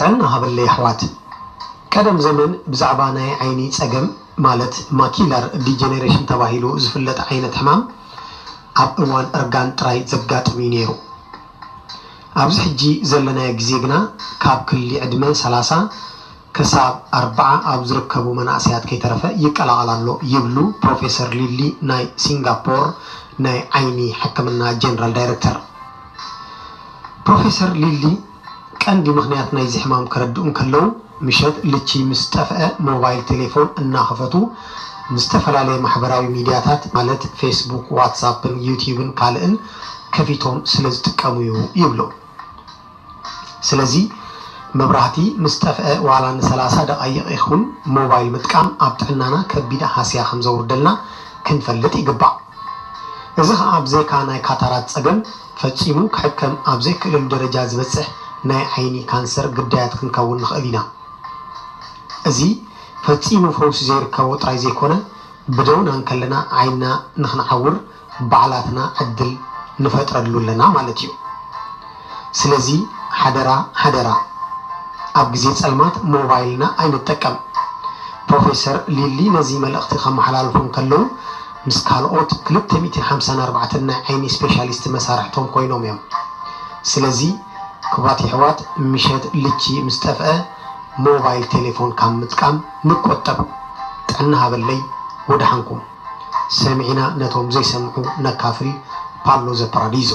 ጥዕና ሃበለይ ኣሕዋት። ቀደም ዘመን ብዛዕባ ናይ ዓይኒ ጸገም ማለት ማኪላር ዲጀነሬሽን ተባሂሉ ዝፍለጥ ዓይነት ሕማም ኣብ እዋን እርጋን ጥራይ ዘጋጥም እዩ ነይሩ። ኣብዚ ሕጂ ዘለናዮ ግዜ ግና ካብ ክሊ ዕድመ ሰላሳ ክሳብ ኣርብዓ ኣብ ዝርከቡ መናእሰያት ከይተረፈ ይቀላቐል ኣሎ ይብሉ ፕሮፌሰር ሊሊ ናይ ሲንጋፖር ናይ ዓይኒ ሕክምና ጀነራል ዳይረክተር። ፕሮፌሰር ሊሊ ቀንዲ ምኽንያት ናይዚ ሕማም ከረድኡ እንከለዉ፣ ምሸት ልቺ ምስ ጠፍአ ሞባይል ቴሌፎን እናኸፈቱ ምስ ዝተፈላለየ ማሕበራዊ ሚድያታት ማለት ፌስቡክ፣ ዋትሳፕን ዩትዩብን ካልእን ከፊቶም ስለ ዝጥቀሙ እዩ ይብሉ። ስለዚ መብራህቲ ምስ ጠፍአ ዋላ ንሰላሳ ደቓይቕ ይኹን ሞባይል ምጥቃም ኣብ ጥዕናና ከቢድ ሃስያ ከም ዘውርደልና ክንፈልጥ ይግባእ። እዚ ኸኣ ብዘይካ ናይ ካታራት ጸገም ፈጺሙ ክሕከም ኣብ ዘይክእለሉ ደረጃ ዝበጽሕ ናይ ዓይኒ ካንሰር ግዳያት ክንከውን ንኽእል ኢና። እዚ ፈጺሙ ፈውሲ ዘይርከቦ ጥራይ ዘይኮነ፣ ብደውና እንከለና ዓይንና ንኽንዓውር ባዕላትና ዕድል ንፈጥረሉ ኣለና ማለት እዩ። ስለዚ ሓደራ ሓደራ ኣብ ግዜ ጸልማት ሞባይልና ኣይንጠቀም። ፕሮፌሰር ሊሊ ነዚ መልእኽቲ ከመሓላልፉ እንከለዉ ምስ ካልኦት ክልተ ሚእትን ሓምሳን ኣርባዕተን ናይ ዓይኒ ስፔሻሊስት መሳርሕቶም ኮይኖም እዮም። ስለዚ ክቡራት የሕዋት ምሸት ልቺ ምስ ጠፍአ ሞባይል ቴሌፎን ካብ ምጥቃም ንቆጠብ። ጥዕና ሃበለይ ወደሓንኩም። ሰሚዕና ነቶም ዘይሰምዑ ነካፍል። ፓሎ ዘፓራዲዞ።